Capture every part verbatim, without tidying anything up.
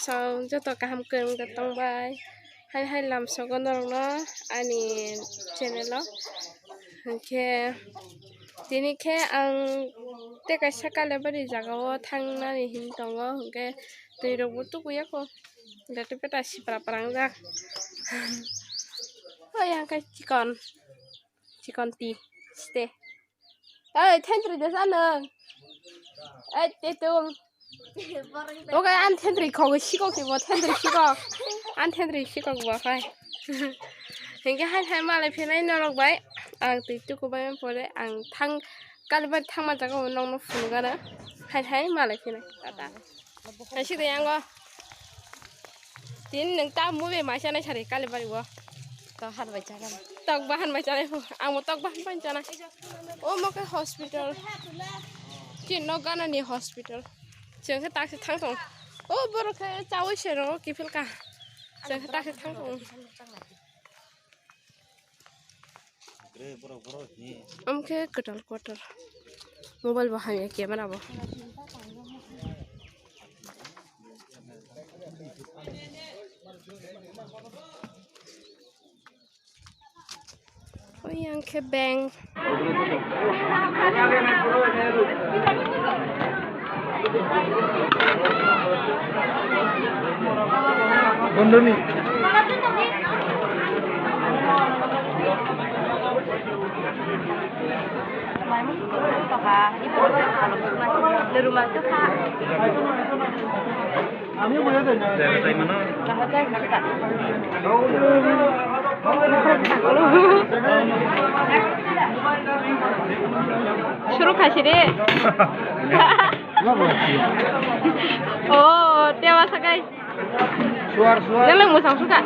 Chwng joto kaham kwrwng da tongbai. Hai hai lamsogo norokno ani channel o. Hinkhe tini khe ang tei kaisa Kalibari jagao thangnani hin tongo, hinkhe twi rokbo tukuya kho. Dati peta sipra prangjak. Oi, ang khe chikon. Chikon ti. Ste. Oi, thentri de sa nwng. Oi, tetung. Oke, an thentri khogo sikok ni bo, thentri sikok. An thentri sikok bo khai. Hinkhe hai hai malai phinai norok bai. Ang twi tuku bai pore ang thang Kalibari thangma jaga o nokno phunukgana. Hai hai malai phinai. Tata. Hai sidi yango. Tin nwng ta movie mai chanai sari Kalibari o. Tok han bai chana. Tok bahan bai chanai pho. Ang bo tok bahan bai chana. O mo khe hospital. Tin no gana ni hospital. Chwng khe taksi thang tong. O borok khe chawi se ro kiphil ka. Chwng khe taksi thang tong. Omo khe kwtal quarter. Mobile bo hamya, camera bo. Oi, yang khe bank. Bondoni. Suru khasi de. Oh, tewa sakai. Suar, suar. Nang lang musang suka.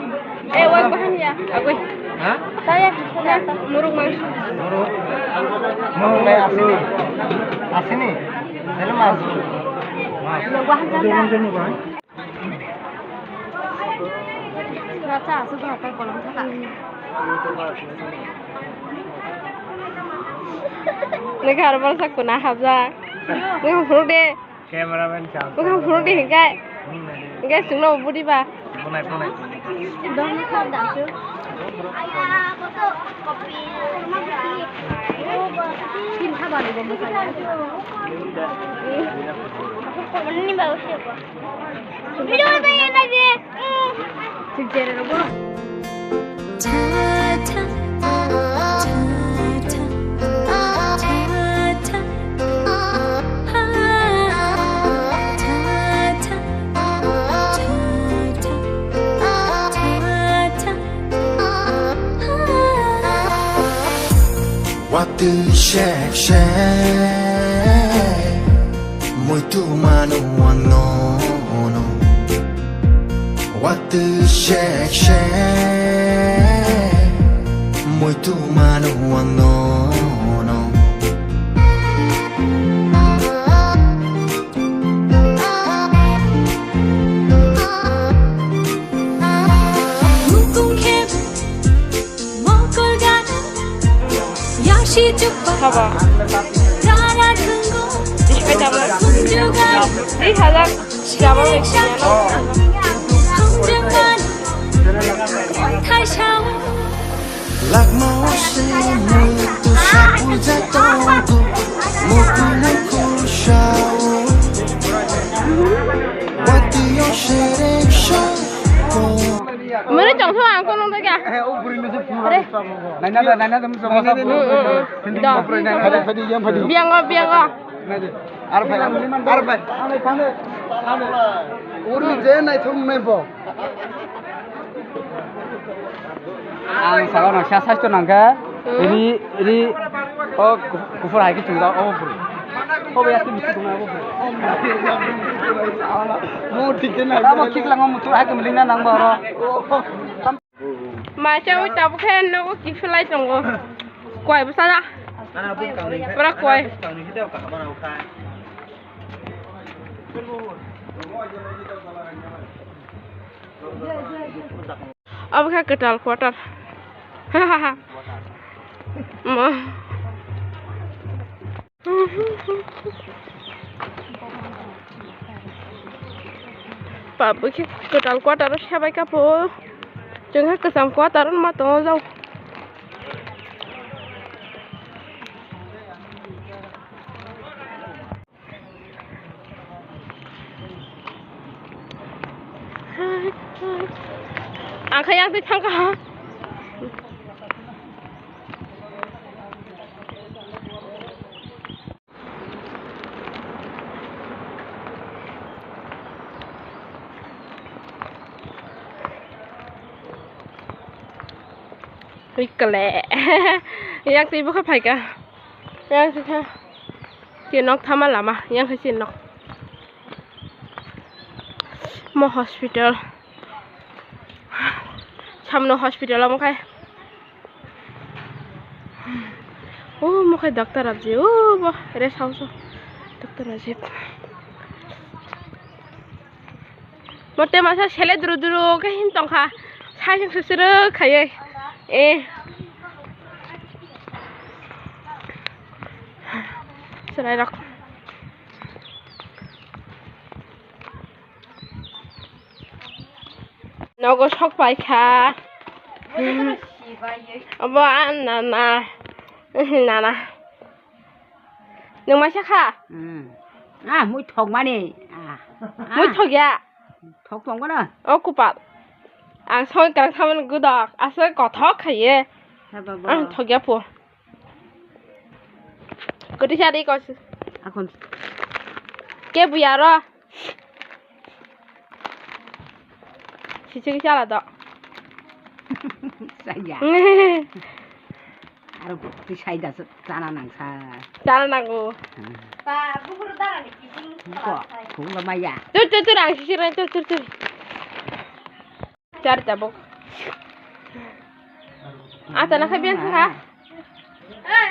Eh, wai bahan ya. Agoi. Ha? Saya, saya. Muruk mang. Muruk. Muruk lai asini. Asini. Ini mas. Mas. Bahan sana. Rasa asuk rasa kolom thaka. Nang harbar sakuna habja. Nang huruk de. Cameraman chang. Bukan burung deh, enggak. Hmm, enggak. Enggak, sungno budi ba. Bunai, bunai. Dong ni khap dang su. Tin kha ba ni bo mo sa. Ni ba usi ko. Video to ye na de. Watwi sek sek muitu manu ang nono. Watwi sek sek muitu manu ang nono. Haba. Tris hajar. Tris hajar. Jabal ekso. Lakma o se muitu sapujak tongo, muitu muitu sao. Watwi o se rek soko. Mene chong so ang kono daga. Are. Naina da, naina da, musa musa. Mm, mm, mm. Dong. Phadi, phadi, yang phadi. Biango, biango. Ar phai, ar phai. Urni je naithok nai bo. Ang salo no sia saisto nangkha. Hmm. Ri, ri, o kufur hai ki chungjak, o bwrwi. O bai ati bisi tongna, o bwrwi. Mo thik khe na. Tamo thik lango mutu hai ki miling na nang ba oro. Mai chawi tabuk khe nogo kiphilai tongo. Kwai bwsa da. Pura kwai. Obo khe kwtal quarter. Mo. Ba bwkhe kwtal quarter o sebai kha pho. Chwng khe kwcham quarter o ma tongo jao. Ang khe yang twi thang kha. Hoi kale. Yang twi bokhe phaikha. Yang twi kha. Chinok thama lama. Yang khe chinok. Mo hospital. Samno hospital omo khai. O mo khai doctor abji. O bo rest house o. Doctor abji. Mote masa sele duru duru khe hin tongkha. Sai sing susuru khaiye. Eh. Serai rok. Nogo sok pai kha. Obo a nana. Nana. Nwng maisa kha? Hmm. Ah, mui thok mani. Ah. Mui thok ya. Thok tong gana. O kupal. Ang soi karang thaman gudok. Asa kothok khaiye. Ang thok ya po. Koti sari kos. Akon. Ke buya ro. Sisi ke chala do. Saya. Aro bukti sai da chana nang sa. Chana nango. Hmm. Ba, bukur dara ni kijing. Ko, khung lo maya. Tur, tur, tur, ang sisi rai, tur, tur, tur. Char tabok. Ata na khabian thangha. Eh,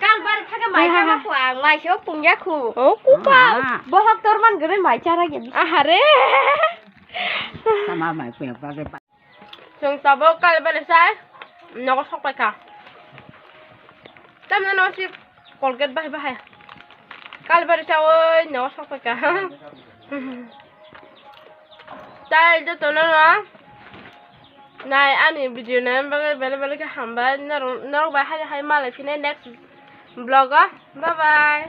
kal bar thaga mai kha ma ko ang mai sio pungya khu. Oh, kupa. Ah. Bohok torman gere mai chara ge. Ahare. Sama mai puya pa ge pa. Chwng tabuk kal bari sai nogo sok pai kha. Tamno no si Colgate bahai bahai. Kal bari sai oi nogo sok pai kha. Tai jotono no nai ani video nai bagwi bele bele khe hambai norok, norok bai hai hai malai phine next vlog o. Bye bye.